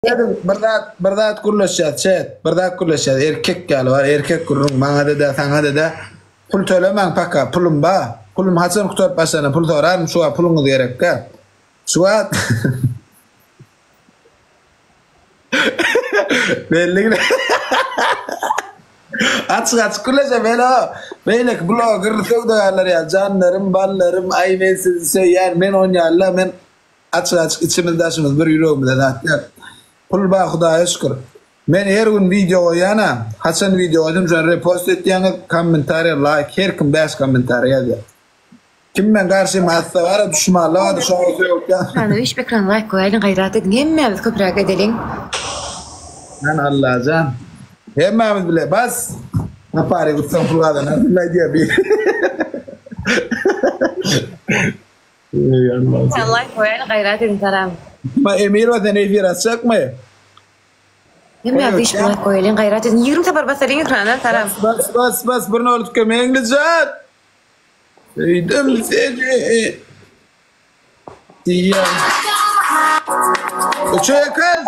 Ediň bir zat bir zat gürleşýäs çet bir zat gürleşýäs erkek ýaly bar erkek gürrüň maňada dä saňada dä pul tölemäň paka pulum ba pulum haçan gutaryp başlanda pul soraryn şu wagt puluňyz gerekkä şu wagt belli açyk açyk gürleşe belo beýleki bloger söwdagärler ýaly janlarym ballarym aý men sizi söýýän men onýaly men Açyk açyk içimiz daşymyz bir ýüregimize zat ýok. Pul bar hudaýa şükür. Men her gün wideo goýýana haçan wideo goýsam şony repost etýäňiz kommentariýa laýk her kim 5 kommentariýa ýazýar. Kim meň garşyma atsa bara duşmanlar bardy şoňa sögüp Ekrana üýşüp ekrana laýk goýaýlyň gaýrat ediň hemmämiz köpräk edeliň. Jan Allajan. Hemmämiz bile bas. Napary gutsaň pul gazanarsyň aýdýar biri. Sen laýk goýaýyn gaýrat ediň salam. Ma Emirowa sen efir açjakmy? Hemme ýerde işip laýk goýalyň gaýrat ediň 20 sapar basalyň ekrana salam. Bas bas bas bir nol tüke Meňlijan. Söýdüm seni. Diýýän. Üçe kız.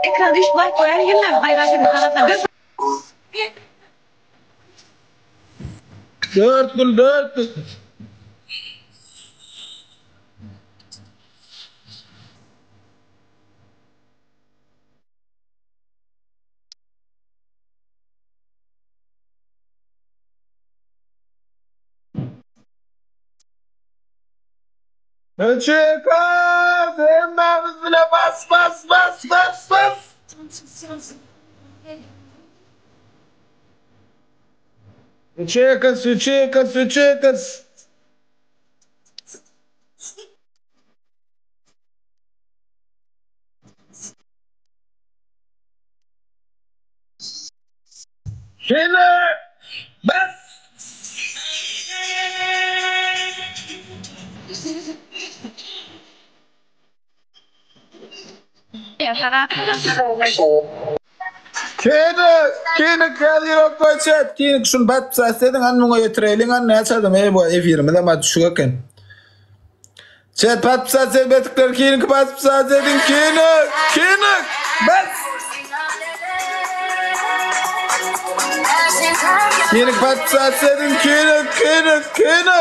Ekrana düşüp laýk goýalyň hemme gaýrat ediň salam. Dört gül dört gül. Öçüýäs hemmämiz bile bas bas bas bas bas. Öçüýäs öçüýäs öçüýäs. Şeýle bas. Kene, kene käzir okwaçat, kene şunu bat sasledin an muňa ýetireýliň an näçe adam ey bu efirimiz ama düşük eken. Chat patpisat etmedikler kene patpisat edin kene, kene bas. Kene patpisat edin kene, kene, kene.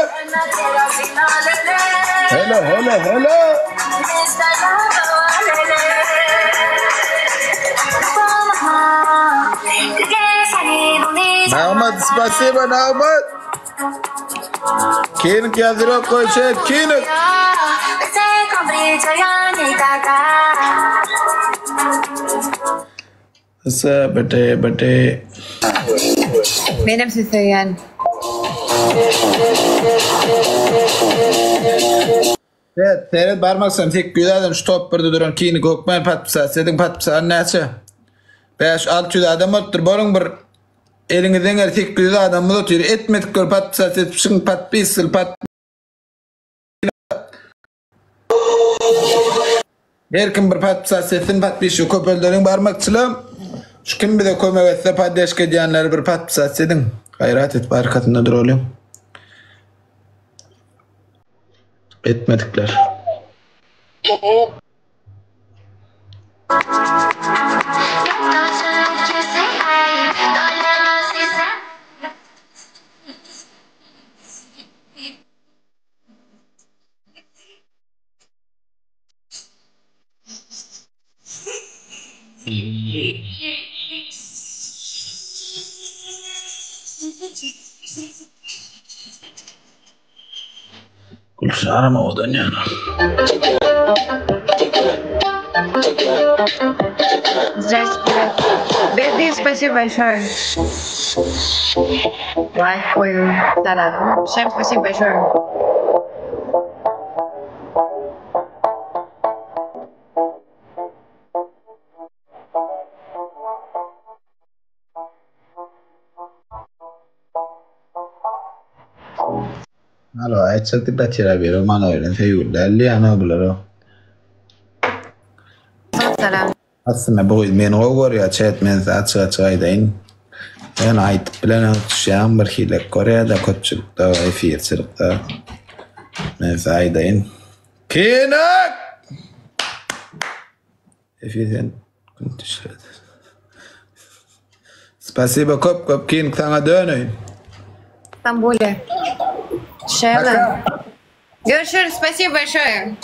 Hello, hello, hello. Nagmat, spasibo, Nagmat. Kinik ýazdyryp goý chat, kinik. Ise bete bete. Menem sizi söýýän. Seret, seret barmaksam 800 adam şu top birde duran kinik hökman patpisat ediň patpisat näçe? 5 600 adam bolupdyr boluň bir Eliňizden gelse 800 adamymyz otyr. Etmedik gör podpisat edip çykyň podpisyl pod Her kim bir podpisat etsin podpisçi köpeldeliň barmakçylam. Şu kim bize kömek etse poddeşka edýänleri bir podpisat ediň. Gaýrat edip arkasynda duralyň. Etmedikler. Gülşaram owadan ýaly. Здрасте. Берди, спасибо большое. Лайк goýuň. Salam. Всем спасибо большое. Alo aýtjak diýip batyra biri mana bilen söýgüli däl diýýän-ow bular-ow. Salam. Aslynda bu gyz meni gowy görýär çet men size açyk açyk aýdaýyn. Ýöne aýdyp bilenok düşýän bir hilek görýär-de köpçülikde efirçilikde. Men size aýdaýyn. Kinik! Efirden gün düşer. Spasibo köp köp King saňa döneýin. Stambule. Şeýle. Görüşürüz. Spasibo большое.